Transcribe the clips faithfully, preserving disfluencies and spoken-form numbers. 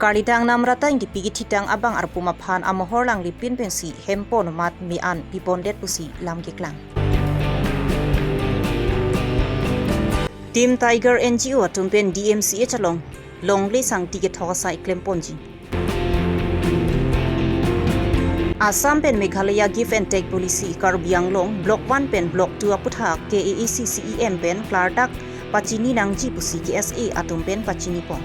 Karlitang Namrata Ingtipi kethitang abang arpum aphan amohor langlipin pensi hem pon amat me-an pipondet pusi lam keklang. Team Tiger N G O atum pen D M C H along longle sangti kethok asai klemponji. Assam pen Meghalaya Give and Take Policy Karbi Anglong Block one pen Block two aputhak K A A C C E M pen klardak pachini nangji pusi K S A atum pen pachinipon.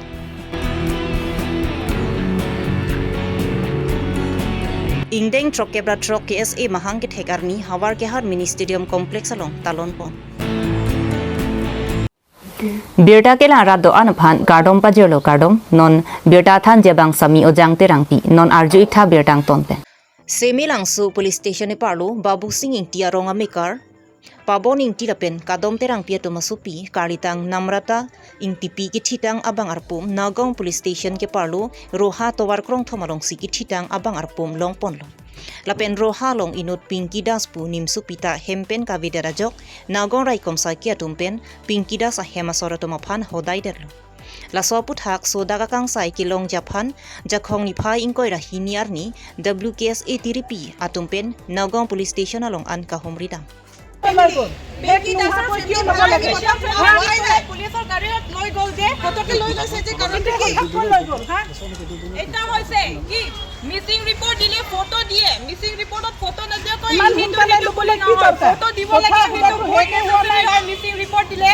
Ingdeng throkkep ra throk K S A mahang kethek arni Howraghat Mini Stadium Complex along talonpon. Birta kelang rat do-an aphan kardom pajirlo kardom, non birta thanji abang Sami Ojang Terangpi, non arju-ik tha birta angton pen. Semilangso Police Station eparlo Babu Sing Ingti arong amekar Pabon Ingti lapen Kadom Terangpi atum asopi karlitang Namrata Ingtipi kethitang abang arpum Nagaon Police Station keparlo Roha tovar krongthom alongsi kethitang abang arpum longponlo. Lapen Roha along inut Pinky Das pu nimsopi ta hem pen kavedet ajok Nagaon raikom saiki atum pen Pinky Das ahem asor atum aphan hodaidetlo. Laso aputhak sodak akangsai kelongji aphan Jakhong niphai ingkoi ra hini arni W K S A tiripi atum pen Nagaon Police Station along an kahumridam. লৈ গ'ল। বেগ নোহোৱাকৈ কিয় ল'ব লাগে? পুলিচৰ গাড়ীত লৈ গ'ল যে, ফটোকে লৈ গৈছে যে, কাৰণটো কি? লৈ গ'ল, হা? এটা হৈছে কি? মিচিং ৰিপৰ্ট দিলে ফটো দিয়ে, মিচিং ৰিপৰ্টত ফটো নিদিয়াকৈ ইমান সেইটো সোনকালে সেইটো ল'বলৈ বুলি কি নহয়। দৰকাৰ? ফটো দিব লাগে, কথা সেইটো বতৰা ভয় হোৱা নাই। মিচিং ৰিপৰ্ট দিলে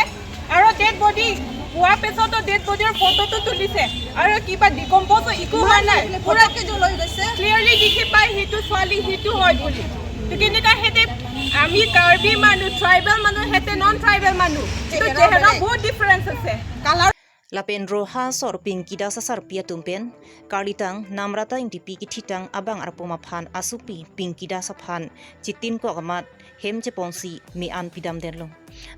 আৰু ডেড বডি পোৱাৰ পিছতো ডেড বডিৰ ফটোটো তুলিছে আৰু কিবা ডিকম্প'জ একো হোৱা নাই। ইমান পটককে যে লৈ গৈছে। ক্লিয়াৰলি দেখি পায় সেইটো ছোৱালী সেইটো হয় বুলি। তো কেনেকা সিহঁতে আমি কাৰ্বি মানুহ, ট্ৰাইবেল মানুহ, সিহঁতে নন ট্ৰাইবেল মানুহ। তো চেহেৰা চেহেৰা বেলেগ। বহুত ডিফাৰেঞ্চ আছে। Colour. Lapen Roha asor Pinky Das asarpi atum pen karlitang Namrata Ingtipi kethitang abang arpum aphan asopi Pinky Das aphan chitinkok amat hem cheponsi me-an pidamdetlo.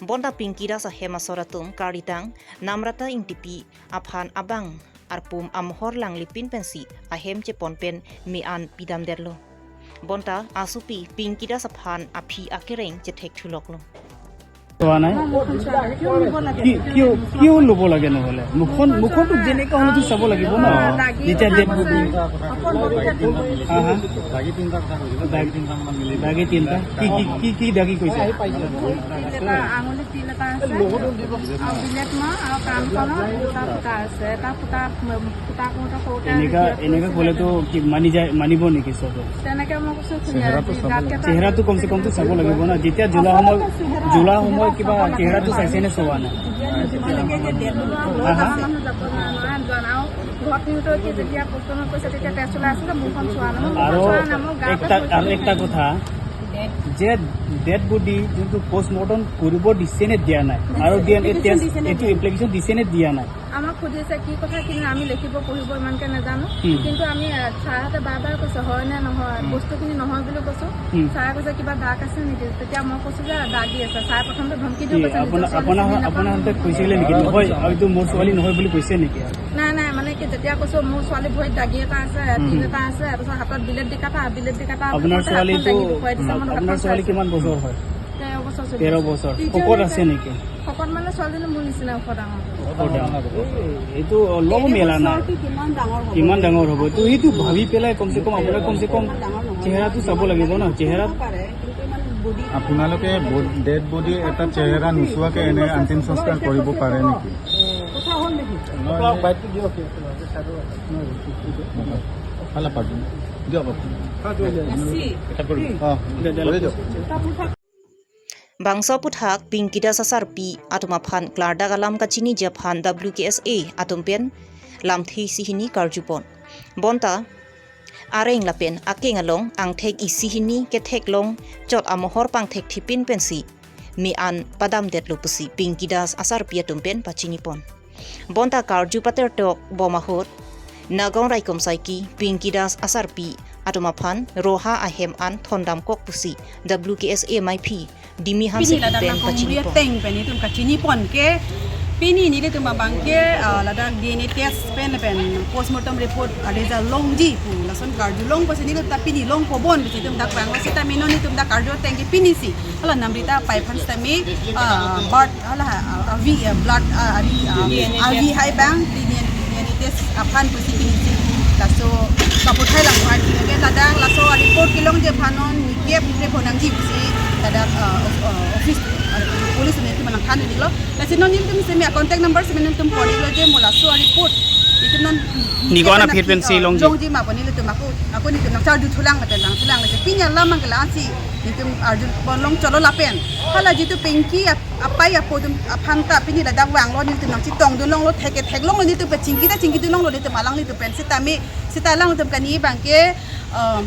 Bonta Pinky Das ahem asor atum karlitang Namrata Ingtipi aphan abang arpum amohor langlipin pensi ahem chepon pen me-an pidamdetlo. Bonta asopi Pinky Das aphan aphi akereng chethekthuloklo. হোৱা নাই। কিয়, কিয়, কিয় ল'ব লাগে নহ'লে? মুখখন, মুখখনতো যেনেকে হ'লেতো চাব লাগিব ন? দাগি, যেতিয়া ডেড বডি। হা, হা? দাগি তিনিটা কথা কৈছে, দাগি তিনিটা। কি, কি, কি, কি দাগি কৈছে? তিল এটা, আঙুলি তিল এটা আছে। আৰু বিলেট মাৰ আৰু কাণখনত দুটা ফুটা আছে। এটা ফুটা, ফুটা কৰোঁতে সৰুতে এনেকা, এনেকা ক'লেতো কি মানি যায়, মানিব নেকি চবে? তেনেকে মই কৈছো, চেহেৰাটো চাব দাঁত লাগিব। কেইটা চেহেৰাটো কমচে কমতো চাব লাগিব ন? যেতিয়া জোলা সময়, জোলা সময় কিবা চেহেৰাটো চাইছে নে চোৱা নাই? হা, হা? ঘৰত নিওঁতে কি যেতিয়া পষ্টমৰ্টেম কৰিছে, তেতিয়া তেজ ওলাই আছিলে, মুখখন চোৱা নাই। মই আৰু চোৱা নাই, মই গাতে একটা, আৰু একটা কথা, যে ডেড বডি যোনটো পষ্টমৰ্টেম কৰিব দিছে নে দিয়া নাই, আৰু ডি এন এ টেষ্ট এইটো এপ্লিকেশ্যন দিছে নে দিয়া নাই? আমাক সুধিছে কি কথা, কিন্তু আমি লিখিব পঢ়িব ইমানকে নাজানো। হুম। কিন্তু আমি, আহ, ছাৰহঁতে বাৰ বাৰ কৈছে, হয় নে নহয়, হুম। বস্তুখিনি নহয় বুলি কৈছো। হুম। ছাৰে কৈছে, "কিবা দাগ আছে নেকি?" তেতিয়া মই কৈছো যে, "দাগি আছে।" ছাৰে প্ৰথমতে ধমকি দি কি কৈছে, নিজৰ আপোনাৰ, ছোৱালী আপোনাৰ, চিনি নাপাওঁ। আপোনাৰ হাতে কৈছিলে নেকি? নহয়, এইটো মোৰ ছোৱালী নহয় বুলি কৈছে নেকি? নাই, নাই, মানে কি, যেতিয়া কৈছো, "মোৰ ছোৱালী ভৰিত দাগি এটা আছে, হুম। তিল এটা আছে, তাৰপিছত হাতত বিলেট দি কাটা, বিলেট দি কাটা", আপোনাৰ হাতখন ছোৱালীটো, দাঙি দেখুৱাই দিছে, হুম, মই আপোনাৰ হাতখন ছোৱালী চাইছো। কিমান বছৰ হয়? তেৰ বছৰ চলি আছে। তেৰ বছৰ। শকত আছে নেকি? শকত মানে ছোৱালীজনী মোৰ নিচিনা ওখ ডাঙৰ। ওখ ডাঙৰ। এই, এইটো অলপ তেৰ মিলা নাই। বছৰটো কিমান ডাঙৰ হ'ব? কিমান ডাঙৰ হ'ব? তো সেইটো ভাবি পেলাই কমচে কম আপোনাৰ কমচে কম চেহেৰাটো চাব লাগিব ন? চেহেৰা আপোনালোকে ব-, ডেড বডি এটা চেহেৰা নোচোৱাকে এনে অন্তিম সংস্কাৰ কৰিব পাৰে নেকি? কথা হ'ল নেকি? নহয়, বাইকটো দিয়ক, ফালা পাৰ্টি। দিয়ক। এটা কৰি দিয়ক। অ, কৰি দিয়ক। Bangso aputhak Pinky Das asarpi atum aphan klardak alam kachiniji aphan W K S A atum pen lamthe isi hini karjupon. Bonta areng lapen akeng along angthek isi hini ketheklong chot amohor pangthekthipin pensi me-an padamdetlo pusi Pinky Das asarpi atum pen pachinipon. Bonta karju patertok bom ahut Nagaon raikom saiki Pinky Das asarpi atum aphan Roha ahem an thondamkok pusi W K S A maiphi Dimi Hanse pini ladak pen nangkong pachini muya pon. Teng pen itum kachinipon ke pini nelitum abang ke, ah, ladak D N A test pen pen postmortem report, ah, result longji pu lason karjulong pusi nelitum ta pini longpo bon pusi itum dak bang sitame non itum dak karju ateng ke pini si hala Namrata pai aphan sitame, ah, blood, hala, ah, avi, ah, blood, ah, avi, ah, D N A avi test. Hai bang D N A, D N A Yes, aphan pusi pinisi laso kaputhai lang aphan, ke ladak laso report kelongji aphan non ni kep report nangji pusi ladak, uh, of-, uh, office, uh, police nelitum nangthan dilo. Lasi non nelitum semi contact number semi nelitum pon-iklo je mo laso report nelitum non ni ko-an aphi pen si, uh, longji, longji ma pu nelitum ako, ako nelitum nangcharju thulang lapen nangthulang lasi pini alam mang ke la-ansi nelitum arju pon long cholo lapen hala jitu Pinky ap-, apai apo atum aphan ta pini ladak vanglo, nelitum nangchetongdun longlo, thek ke theklonglo, nelitum pachingki ta chingkidun longlo nelitum alanglitum pen sitame, sita alanglitum kani abang ke, um,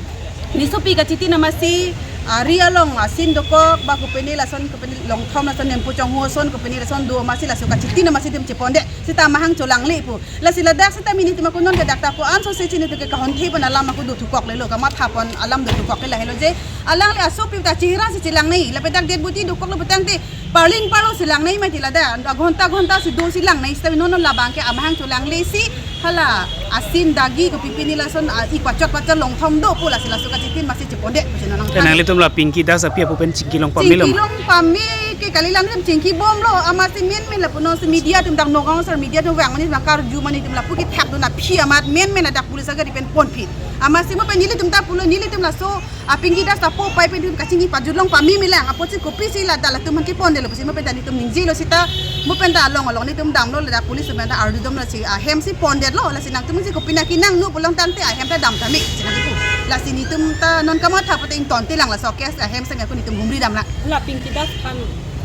nesopi kachitin amatsi, ah, ari along asin dokok ba kopine lason kopine Longthom lason Nempo Chonghu ason kopine lason do amatsi laso kachitin amatsi nelitum chepondet sita amahang cholangle pu. Lasi ladak sitame nelitum ako non ke dak ta ko-an so se chini tu ke kahon the pon alam ako do thukok lelo, kamatha pon alam do thukok ke lahelo je. Alangli asopi ta chihra si chelangnei, lapen dak det buti dokoklo putangte parling parlo chelangnei mati ladak. Aghonta ghonta si do chelangnei, sitame non non labang ke amahang cholangle si hala asin dagi kopi pini lason, ah, i pachot pachot Longthom do pu lasi laso kachitin amatsi chepondet pusi non nang. Te nanglitum la Pinky Das api apo pen chingki long pamelo ma? Chingki long pame ke kalilam nelitum chingki bomlo, amatsi menmen lapu non si media atum dak Nagaon sar media atum vang mani dak karju mani atum lapu kethakdun aphi amat menmen ladak police agari pen ponphi. Amatsi mo pen nelitum ta pulo nelitum laso, ah, Pinky Das apo apai pen nelitum kachingki pajut long pame melang apotsi kopisi ladak latum aphan kepondetlo pusi mo pen ta nelitum ningjelo sita mo pen ta along along nelitum damlo ladak police pen ta arjudamlo si, ah, hem si pondetlo lasi nangtum si kopine kenangno pu longtangte ahem ta dam tame si nangpu. Lasi nelitum ta non kamatha pute ingtonte lang laso case ahem si ako nelitum humri damlang. La Pinky Das aphan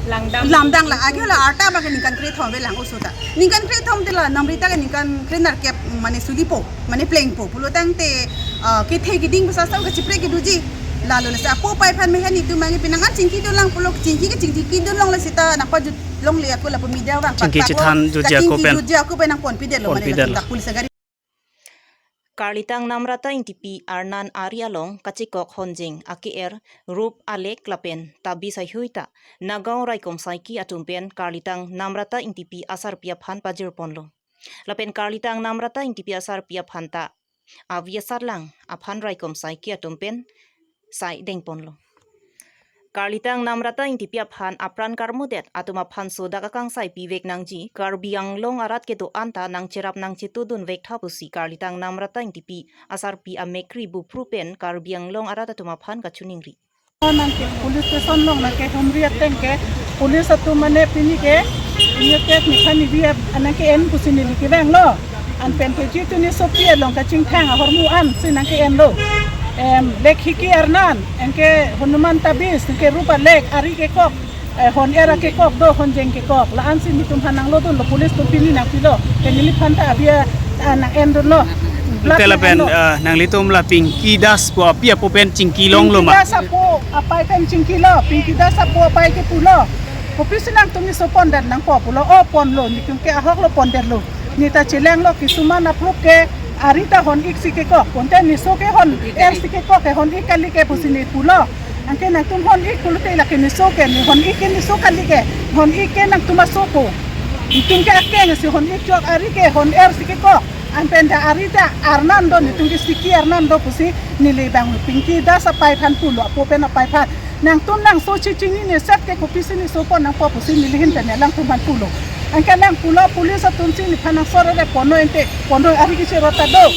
langdam. Lamdang lang, agi la arta abang ke ningkan krethom avelang oso ta. Ningkan krethom te la namri ta ke ningkan krenerkep mane sulipo, mane plengpo. Pulotangte, ah, kethe keding basa sa kachiprek kedoji. Lalo lasi apo apai aphan mehen nelitum mane penang an chingkidun lang pulo, chingki ke chingkidun long lasi ta nangpajut longle ako lapu media vang chingki patpatlo, chithan jutji ako kachingki pen jutji ako pen nangponpidetlo mane ponpidetlo. Ladak police agari. Karlitang Namrata Ingtipi arnan ari along kachekok honjeng ake-er Rup Alek lapen Tabi Saihui ta Nagaon raikom saiki atum pen Karlitang Namrata Ingtipi asarpi aphan pajirponlo. Lapen Karlitang Namrata Ingtipi asarpi aphan ta avi asatlang aphan raikom saiki atum pen sai dengponlo. Karlitang Namrata Ingtipi aphan apran karmudet atum aphan sodak akangsai pivek nangji, Karbi Anglong arat kedo-an ta nangcherap nangchetudun vektha pusi Karlitang Namrata Ingtipi asarpi amekri bupru pen Karbi Anglong arat atum aphan kachiningri. Nangke police station along nangkehumri ateng ke police atum mane pini ke, pini ke nephan nebi ap-, nangke-en pusi neli kevanglo. Anpen ke jitu nesopi along kachingthang ahormu an si nangke-enlo. Em, Lek Hiki arnan, anke Hanuman Tabis, anke Rup Alek, ari kekok, eh, hon er akekok do, honjeng kekok. La-ansi nelitum aphan nanglodunlo, police atum pini nangpilo. Ke neliphan ta avi a, ah, nang-endunlo. Te lapen, ah, nanglitum la Pinky Das pu api apo pen chingki longlo ma? Pinky Das apo apai pen chingkilo, Pinky Das apo apai ke pulo. Kopisi nangtum neso pondet nangpo pulo, o ponlo, nelitum ke ahoklo pondetlo. Neta chelanglo kisuman aprup ke ari ta hon ik si kekok, konte neso ke hon er si kekok ke hon ik kali ke pusi ne pulo. Anke nangtum hon ik pulote lake neso ke, ne hon ik ke neso kali ke, hon ik ke nangtum aso ko. Nelitum ke akeng si hon ik chok ari ke hon er si kekok. Anpen ta ari ta arnan do, nelitum ke siki arnan do pusi neli bang Pinky Das apai aphan pulo, apo pen apai aphan. Nangtum nangso chechinine set ke kopisi neso pon nangpo pusi neli ahin pen alangtum aphan pulo. Anke alang pulo police atum si nephan nangsorere ponnoi ente, ponnoi ari kecherot ta do.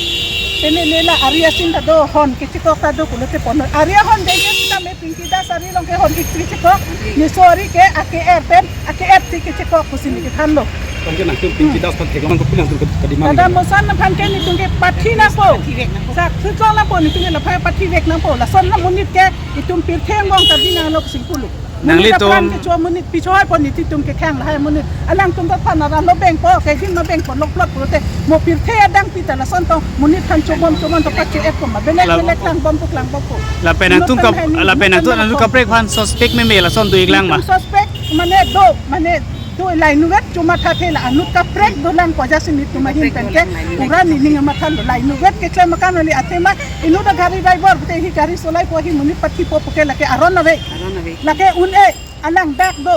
Pene nela ari asin ta do, hon kechekok ta do pulote ponnoi. Ari ahon dengke sitame Pinky Das ari along ke hon ik si kechekok, neso ari ke ake-er pen, ake-er si kechekok pusi neli kethanlo. Anke nangtum Pinky Das aphan theklong kopi nangtum ke-, kedima Dada lagi? Mosan aphan ke nelitum ke pathi nangpo. Pathi vek nangpo. Sak sutlo nangpo nelitum ke laphai pathi vek nangpo. Lason amonit ke itum pirthe angbong ta binang lo pusi pulo. Monit nanglitum apran kecho monit pichohai pon nelitum kethang lahai monit. Alangtum ta aphan aran lo bengpo, kejin ma bengpo, lokplot pulote. Mo pirthe adang pita lason tong monit aphan chobom chobom to pacho-et po ma. Belek la-, belek klangbom po klangbom po. Lapen nangtum kap-, lapen nangtum nangtum kaprek aphan suspect meme lason do-iklang ma? Nelitum suspect mane do, mane do lainutvet chomathathe la anut kaprek dolang ko jasi nelitum ahin pen ke pura nening amatha lo lainutvet keklem akan kali athema inut agari driver pute hi gari solaipo hi monit pathipo puke lake aron ave. Aron ave. Lake un-e alang dak do.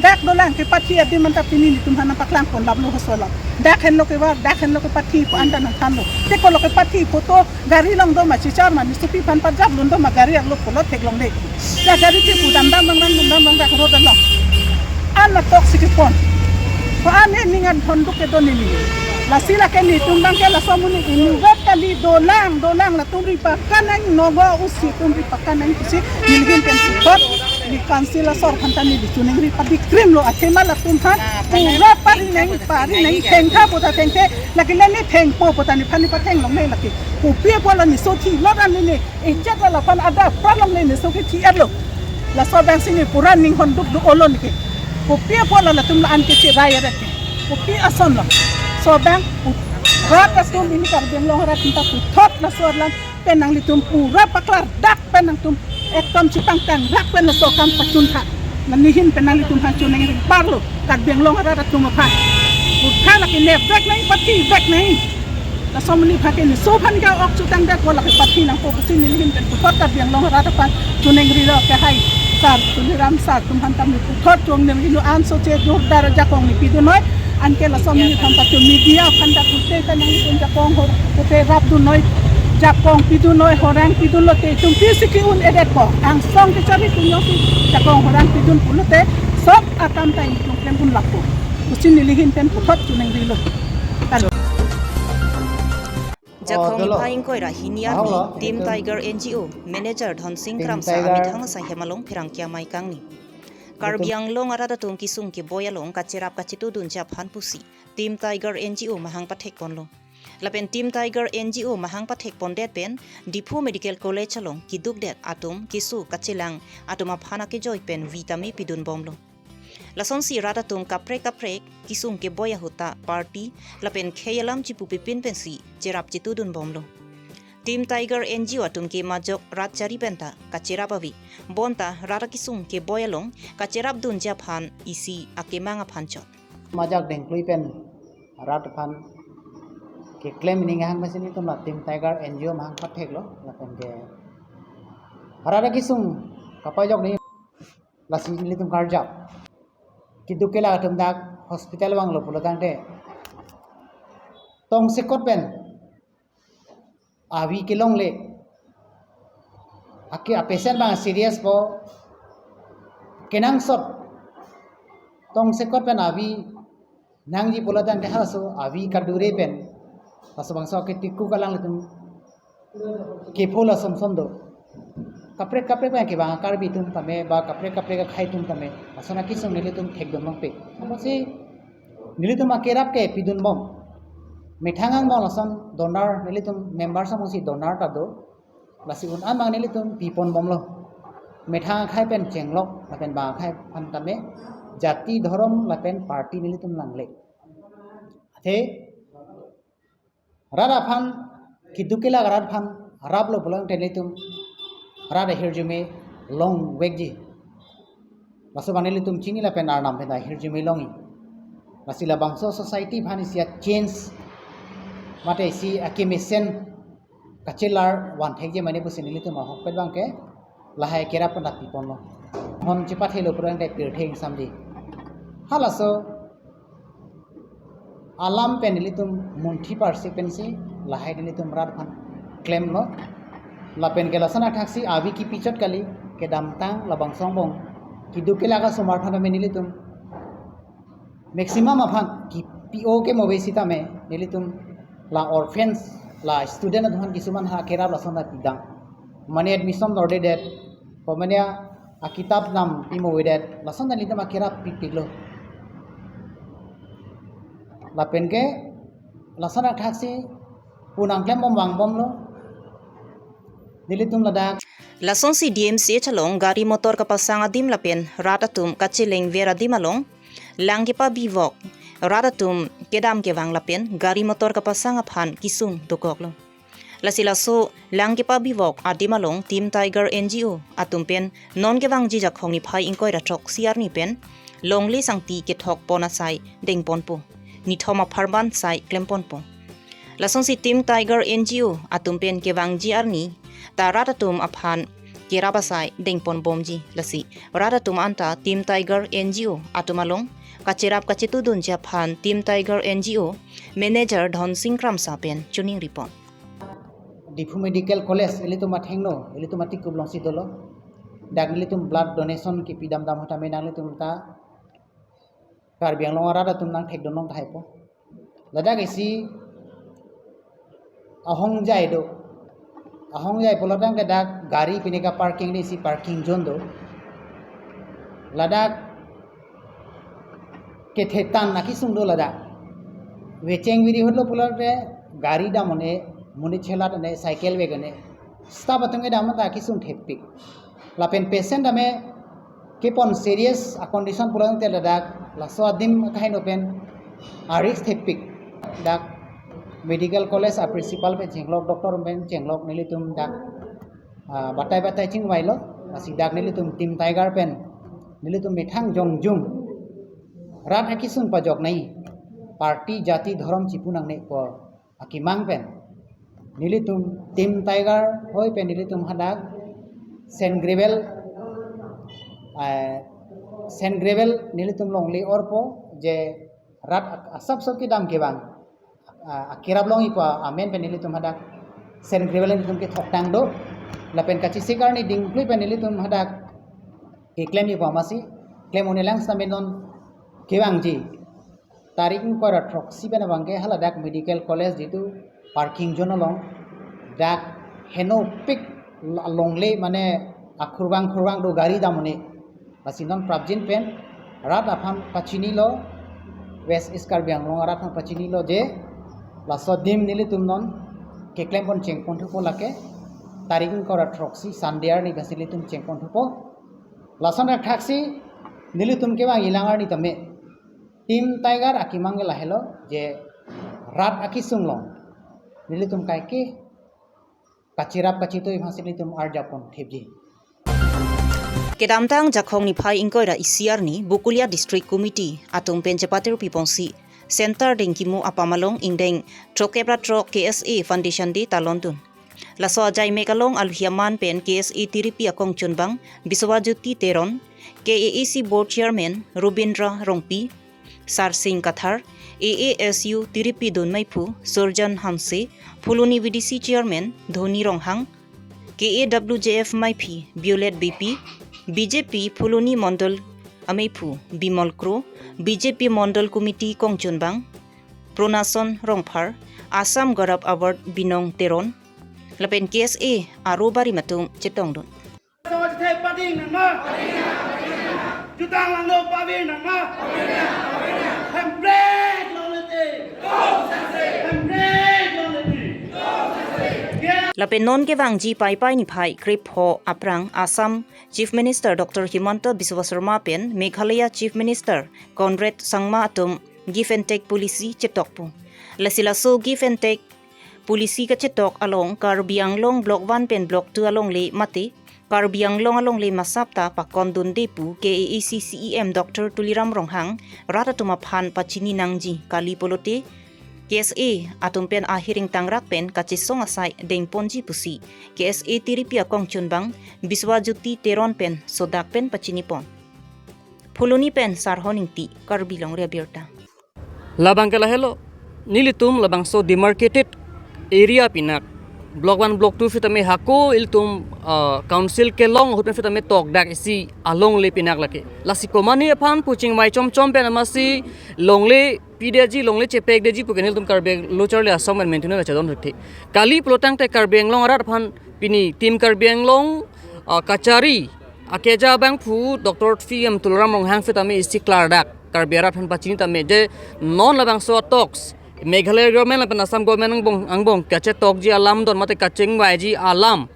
Dak dolang kepathi adim anta pini nelitum aphan nangpaklang pon lablo hosolo. Dak henlo kevar, dak henlo kepathipo anta nangthanlo. Te kolo kepathipo to gari along do ma chichar ma nesopi aphan pajap lun do ma gari arlo pulo theklongle. Ya gari ke pu dam dam dam dam dam dam dak road along. An atok si kepon. Ko-an he ning an thonduk kedo neli. Lasi lake nelitum abangke laso amonit inutvet kali, dolang, dolang, latum ri pakan nang, nogo usi atum ri pakan nang pusi nelihin pen puthot, neli council asor aphanta neli choningri padikrim lo, athema latum aphan pura pari nang, pari nang, thengtha pu ta thengthe, lake neli thengpo pu ta nephan nepatheng longle lake. Kopi apotlo neso thilot an neli, ejat la laphan adap pra longle, neso kethi-etlo. Laso abangsi neli pura ninghon dukduk olo neke. Kopi apotlo latum la-an kecherai arat ke. Kopi asonlo. Laso abang pu-, rat atum pini Karbi Anglong arat aphanta puthot laso alam pen nanglitum pura paklardak pen nangtum ekdom chepangtangrak pen laso akam pachuntha. Nelihin pen nanglitum aphan choningri parlo, Karbi Anglong arat atum aphan. Puthot lake nepvek nang, pathivek nang. Laso amonit aphan ke neso aphan ke ok chotangdet, bo lake pathi nangpo pusi nelihin pen puthot Karbi Anglong arat aphan choningrilo ke hai. Sar, Tuliram sar atum aphan ta neli puthot choningrilo, anso che jordar ajakong neli pidun noi. Anke laso amonit aphan pacho media aphan ta pute ta nangtum jakong hor pute rapdun noi, jakong pidun noi, horang pidunlote itum pisi ke-un-edetpo. Angsong kechari atum jongsi jakong horang pidun pulote sob akam ta itum klempon lakpo pusi nelihin pen puthot choningrilo. Jakong niphai ingkoi ra hini arni Team Tiger N G O manager Dhonsing Kramsa amethang asai hem along pherangke amei kangni. Karbi Anglong arat atum kesung keboi along kacherap kachetudunji aphan pusi Team Tiger N G O mahang pathekponlo. Lapen Team Tiger N G O mahang pathekpondet pen Diphu Medical College along kedukdet atum keso kachelang atum aphan akejoi pen vitamin pidunbomlo. Lasonsi rat atum kaprek kaprek kesung keboi ahut ta party lapen khei alam chepupipin pensi cherap chetudunbomlo. Team Tiger N G O atum ke majok rat chari penta kacherap ave. Bonta rat akesung keboi along kacherapdunji aphan isi akemang aphan chot. Majok dengklui pen rat aphan keklem ning ahang mesin itum la Team Tiger N G O mahang patheklo, lapen ke rat akesung kapajok ni lasi nelitum karjap. Keduk kelak atum dak hospital vanglo pulo tangte tongsekot pen avi kelongle. Ake apatient abang serious po, kenangsot tongsekot pen avi nangji pulo tangte halaso avi kadure pen laso bangso ke tiku kalang itum kepho lason son do. Kaprek kaprek abang kevang Karbi atum tame ba kaprek kaprek akhei atum tame lason akesung nelitum thekdun longpe. Amatsi nelitum akerap ke pidunbom. Methang angbong lason donor, nelitum member samungsi donor ta do. Lasi un-an abang nelitum piponbomlo. Methang akhei pen chenglok lapen bang akhei aphan tame jati dhorom lapen party nelitum langle. Athe rat aphan, keduk kelak rat aphan raplo pulo tangte nelitum rat ahirjume longvekji. Laso abang nelitum chini lapen Arnam pen ahirjume longji. Lasi labangso society aphan isi a-change mate isi akemesen kachelar vanthekji mane pusi nelitum ahokpet abang ke lahai kerap pen piponlo. Hon chepathelo pulo tangte pirthe ingsamji. Halaso alam pen nelitum munthi parsi pensi lahai nelitum rat aphan klemlo. Lapen ke lason athaksi avi kipichot kali, kedamtang labangso angbong keduk kelak asomar aphan tame nelitum maximum aphan kipi-o ke mo ave sitame nelitum la orphans, la student atum aphan kisuman ha kerap lason ta pidang. Mane admission orderedet, ko mane akitap nam pi mo avedet, lason ta nelitum akerap pipiklo. Lapen ke lason athaksi punang klembom vangbomlo nelitum ladak. Lasonsi D M C H along gari motor kapasang adim lapen rat atum kachelengver adim along lang kepabivok, rat atum kedam kevang lapen gari motor kapasang aphan kesung dokoklo. Lasi laso lang kepabivok adim along Team Tiger N G O atum pen non kevangji Jakong niphai ingkoi ra throksi arni pen longle sangti kethokpon asai dengponpo. Nithom apharman asai klemponpo. Lasonsi Team Tiger N G O atum pen kevangji arni ta rat atum aphan kerap asai dengponbomji. Lasi rat atum anta Team Tiger N G O atum along kacherap kachetudunji aphan Team Tiger N G O manager Dhonsing Kramsa pen choningripon. Diphu Medical College ilitum athengno, ilitum atikum alongsi dolo. Dak ilitum blood donation kipi damdam ahut tame nanglitum ta Karbi Anglong arat atum nangthekdun long tahai po. Ladak isi ahongjai do. Ahongjai pulo tangte dak gari pine kaparking di isi parking zone do. Ladak kethetan akesung do ladak. Vecheng viri hutlo pulote gari dam un-e, monit chelat un-e, cycle vek un-e. Staff atum kedam ta akesung thepik. Lapen patient tame kepon serious a condition pulo tangte ladak laso adim akaheno pen a risk thepik. Dak medical college a principal pen chenglok, doctor pen chenglok, nelitum dak, ah, batai batai chingvailo. Lasi dak nelitum Team Tiger pen nelitum methang jongjung rat akesung pajok nangji, party jati dhorom chipu nangne pu akemang pen nelitum Team Tiger hoi pen nelitum hadak sand gravel, eh, sand gravel nelitum longle orpo, je rat asap sop kedam kevang, ah, akerap longji pu amen pen nelitum hadak sand gravel nelitum kethok tang do. Lapen kachesik arni dingklui pen nelitum hadak keklem-ji pu amatsi klem un-e lang sitame non kevangji. Tarik ingkoi ra throksi pen abangke haladak medical college jitu parking zone along dak henopik longle mane akhurvang khurvang do gari dam un-e. Lasi non prapjin pen rat aphan pachinilo, West East Karbi Anglong arat aphan pachinilo je laso adim nelitum non keklem pon chengpon thupo lake. Tarik ingkoi ra throksi Sunday arni pensi nelitum chengpon thupo. Lason rak thaksi nelitum kevangji lang arni tame Team Tiger akemang ke lahelo je rat akesung along nelitum kaike kachirap kachitoi aphansi nelitum arjap pon thepji. Kedamtang Jakhong niphai ingkoi ra isi arni Bokolia District Committee atum pen chepatir piponsi Center Dengkimu apam along ingdeng throkkep ra throk K S A Foundation Day talon dun. Laso ajaimek along alohi aman pen K S A tiripi akongchunbang Biswajyoti Teron, K A A C Board Chairman Robindra Rongpi, Sarsing Kathar, A A S U tiripi dun maiphu Surjan Hanse, Phuloni V D C Chairman Dhoni Ronghang, K A W J F maiphi Violet Beypi, B J P Phuloni Mondol amaiphu Bimal Kro, B J P Mondol Committee kongchunbang Pronason Rongphar, Assam Gaurav Award Binong Teron, lapen K S A aro barim atum chetongdun. Sawat the pading nangma. Jutang langno pavir nangma. Hemprek longle te. Hemprek longle te. Lapen non kevangji Paipai niphai krepho aphrang Assam Chief Minister Doctor Himanta Biswa Sarma pen Meghalaya Chief Minister Conrad Sangma atum give and take policy chetokpo. Lasi laso give and take policy kachetok along Karbi Anglong Block one pen Block two alongle mate Karbi Anglong alongle masap ta pakondunde pu K A A C C E M Doctor Tuliram Ronghang rat atum aphan pachini nangji kali pulote K S A atum pen ahiring tangrak pen kachesong asai dengponji pusi K S A tiripi akongchunbang Biswajyoti Teron pen sodak pen pachinipon. Phuloni pen Sarhon Ingti, Karbi Longri Abirta. Labang ke lahelo, nelitum labangso demarcated area pinak, Block one, Block two sitame hako ilitum, ah, council kelong ahut sitame tokdak isi alongle pinak lake. Lasi komane aphan pu chingvai chomchom pen amatsi longle pidetji, longle chepekdetji pu ke nelitum Karbi Lo Charli Asong pen mentune la chadon rikthi. Kali pulo tangte Karbi Anglong arat aphan pini Team Karbi Anglong, ah, kachari akeja abangphu Doctor P M Tuliram Ronghang sitame isi klardak Karbi arat aphan pachini tame je non labangso talks Meghalaya government lapen Assam government angbong angbong kachetokji alam don mate kachingvaiji alam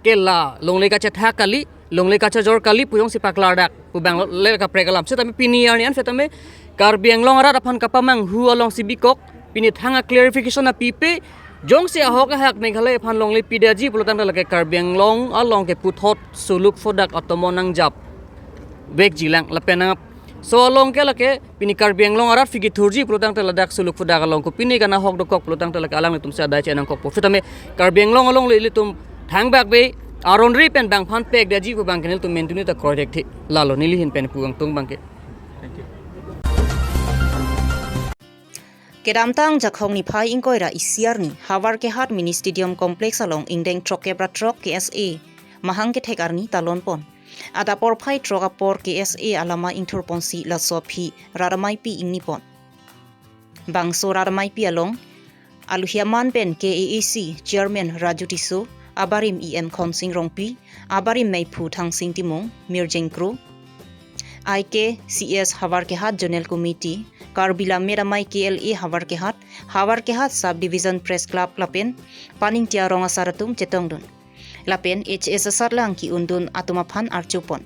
ke la longle kachethak kali, longle kachejor kali pu jongsi paklardak pu abang le kaprek alam. Sitame pini arni an sitame Karbi Anglong arat aphan kapamanghu alongsi bikok pini thang a clarification apipe, jongsi ahok ahak Meghalaya aphan longle pidetji pulo tangte lake Karbi Anglong along ke puthot suluk phodak atomo nangjap vekji lang lapen nang so along ke lake pini Karbi Anglong arat phi kethurji pulo tangte ladak suluk phodak along kopine kana hok dokok pulo tangte lake alanglitum si adai chenangkokpo. Sitame Karbi Anglong alongle ilitum thangbak be aron ri pen bang aphan pekdetji pu abang ke nelitum mentune ta kroidethe. Lalo neli ahin pen pu angtung abang ke. Thank you. Kedamtang Jakhong niphai ingkoi ra isi arni Howraghat Mini Stadium Complex along ingdeng throkkep ra throk K S A mahang kethek arni talonpon. Adap porphai throk apor K S A alama ingthurponsi laso aphi rat ameipi ingnipon. Bangso rat ameipi along aluhi aman pen K A A C Chairman Raju Tisso, abarim E M Khonsing Rongpi, abarim meiphu Thangsing Timung, Mirjeng Kro, I K C S Howraghat Zonal Committee, Karbi Lammet Amei K L A Howraghat, Howraghat Sub Division Press Club lapen Paningti arong asar atum chetongdun. Lapen H S asatlang ki-undun atum aphan archupon.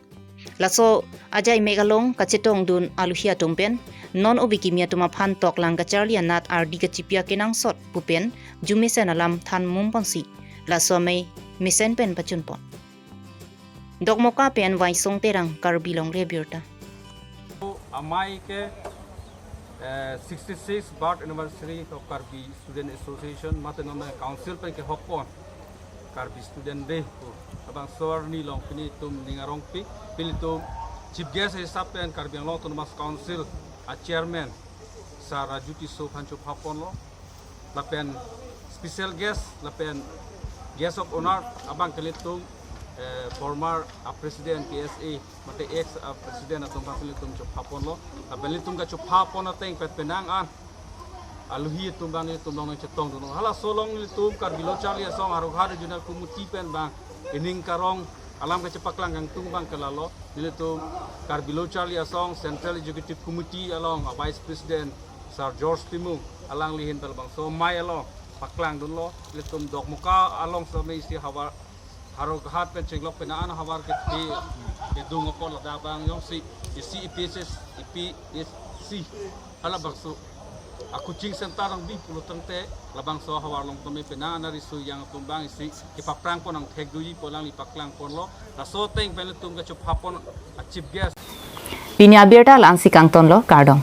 Laso ajaimek along kachetongdun aluhi atum pen non obi kimi atum aphan toklang kacharli anat ardi kachipi akenangsot pu pen arjumesen alam than mumponsi laso amei mesen pen pachunpon. Dokmoka pen Waisong Terang, Karbi Longri Abirta. Amei ke, eh, sixty-six birth anniversary of Karbi Student Association, mate non council pen kehokpon Karbi Student Day pu. Labangso arni along pini itum ning arongpik, pini itum chief guest hisap pen Karbi Anglong Autonomous Council a chairman Sir Raju Tisso aphan chophaponlo. Lapen special guest, lapen guest of honor abang ke ilitum, eh, former, ah, president K S A, mate ex, ah, president atum abang ke ilitum chophaponlo. Lapen ilitum kachophapon ateng pet penang an aluhi atum abang ilitum along chetongdunlo. Halaso along ilitum Karbi Lo Charli Asong Howraghat Regional Committee pen abang ining karong alam kachepaklang kangtung abang ke lalo. Ilitum Karbi Lo Charli Asong Central Executive Committee along a Vice President Sir George Timung, alangli ahin pen labangso amei along paklangdunlo. Ilitum Dokmoka alongsi amei isi Howraghat, Howraghat pen chenglok penang an Howraghat ke, kedung apot ladak abang jongsi isi E P S S, E P S C, halabangso a coaching center nangbi pulo tangte labangso Howraghat along tame penang an ariso yang atum abang isi kepaphrangpon nangthekdunji pu alangli paklangponlo. Laso ateng pen ilitum kachophapon a chief guest. Pini abirta la-ansi kangtonlo, kardom.